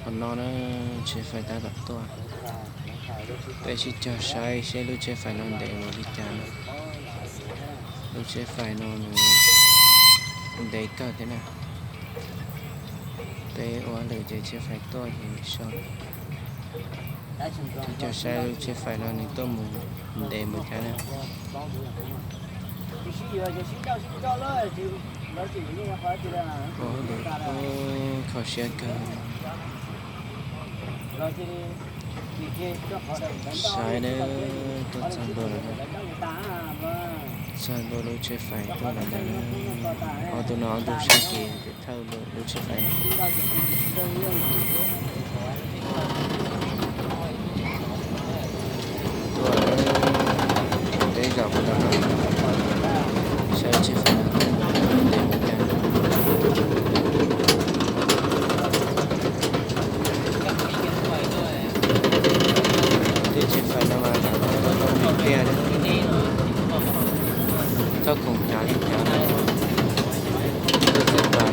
Qhov no na, tsheb fais tab tom tuaj. Peb sib cog saib seb lub tsheb fais no ntev npaum li cas na. Lub tsheb fais no nws ntev kawg thiab na. Peb ua lwm ces tsheb fais tuaj ces so. Sib cog saib lub tsheb fais no nws tuaj mus ntev npaum cas na. Ua lwm, kho siab kawg. Saib na, tuaj txog ntua lawm. Txog ntua lub tsheb fais tuaj lawm ntag. Ob tug no ob tug saib kev thawj lub tsheb fais no. Tuaj, peb zaum qhov no, saib tsheb fais no ntev mus cas. Tej tsheb fais no mas lawv tau tau tiag tiag, thauj khoom hnyav li hnyav na, tuaj txog tas.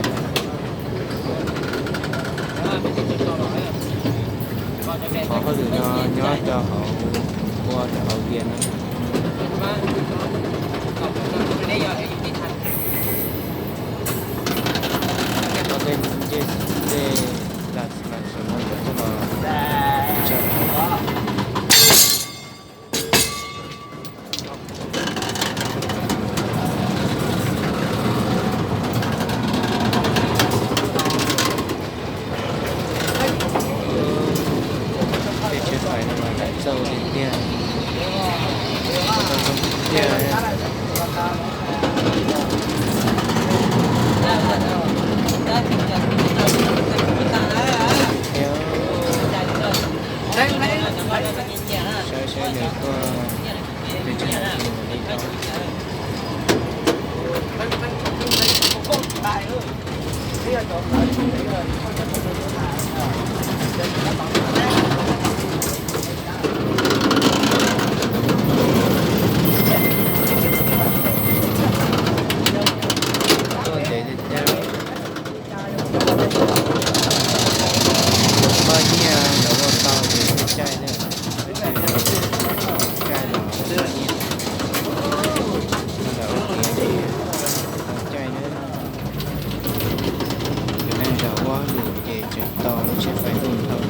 Qhov hauj lwm no nyob rau hauv, ua rau hauv Vias no. Tej ncej tej las las sawv no yuav tuaj los tsa. Tej tsheb fais no mas lawv txawj tiag tiag, txawj zoo tiag. Saib saib nws tuaj, nws tseem mus li no. Tuaj ntev tiag tiag. Koj nyiaj los ua tau ces caij na, caij los nyiaj, ntawm ua kev li tau caij na. Cov neeg zam ua lwm ces tseem tau lub tsheb fais tuaj dhau.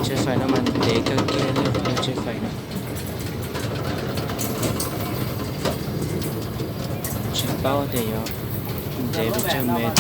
Tsheb fais no mas ntev kawg kiag li lub tsheb fais no. Tsis paub tias yuav ntev pes tsawg mev,